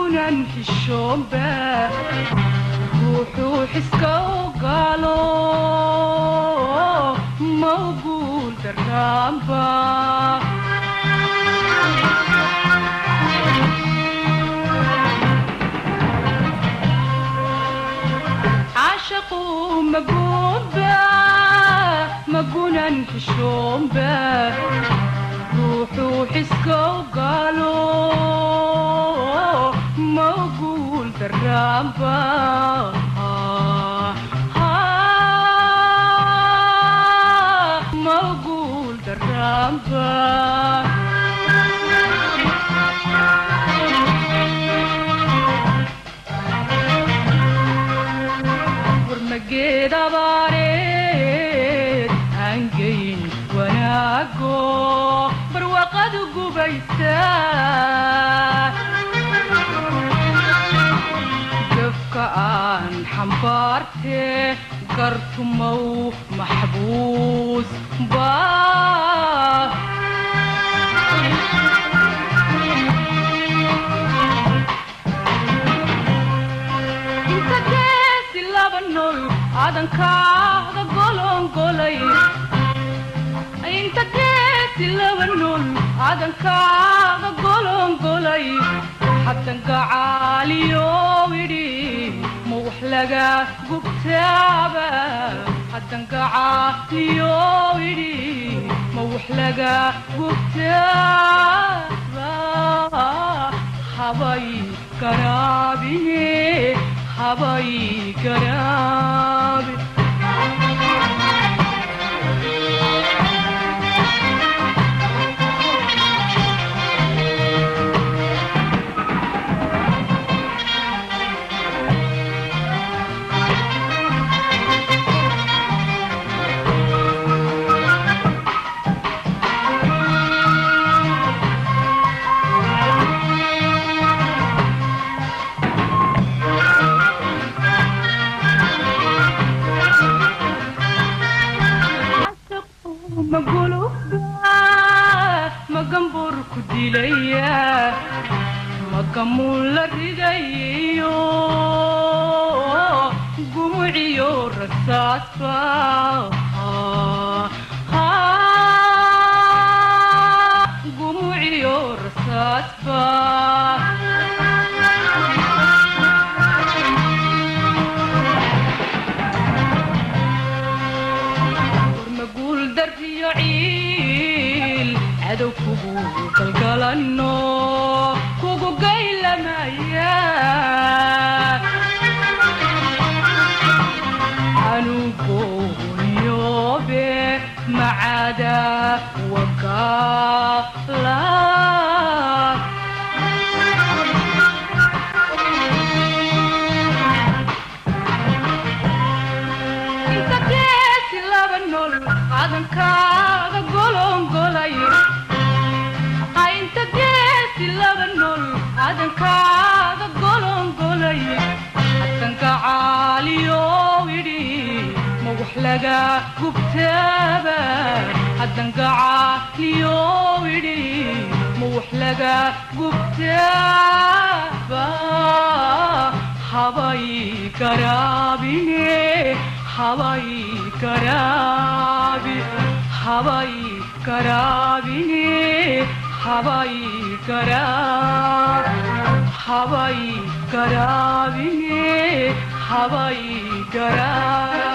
Magunan xishoomba ruuxuu xiska ogaalo mawguul daraamba. Caashaqu maguunba magunan xishoomba ruuxuu xiska ogaalo mawguul daraamba, mawguul daraamba. Warmageed abaareed aangeyn wanaago barwaaqadu gubaysa, gafka aan xambaarte gartumow maxbuus ba. Inta geesi laba nool aadankaada golongolay, inta geesi laba nool aadankaada golongolay, xadan gacaaliyo idhi ma wax laga gubtaaba, xadan gacaaliyo idhi ma wax laga gubtaaba. Habay garaabine, habay garaabi. Maguluba magambur ku dilaya, magamuun la ridayo gumuciyo rasaasba, gumuciyo rasaasba. Warmaguul darriyo ciil cadow kugu galgalanno kugu gaylamaya, anugooniyoobe macaada wagaala. Inta geesi laba nool aadankaada golongolay, inta geesi laba nool aadankaada golongolay, hadanka caaliyo idhi ma wax laga gubtaaba, hadanka caaliyo idhi ma wax laga gubtaaba. Habay garaabine, habay garaabi, habay garaabine, habay garaabi, habay garaabine, habay garaabi.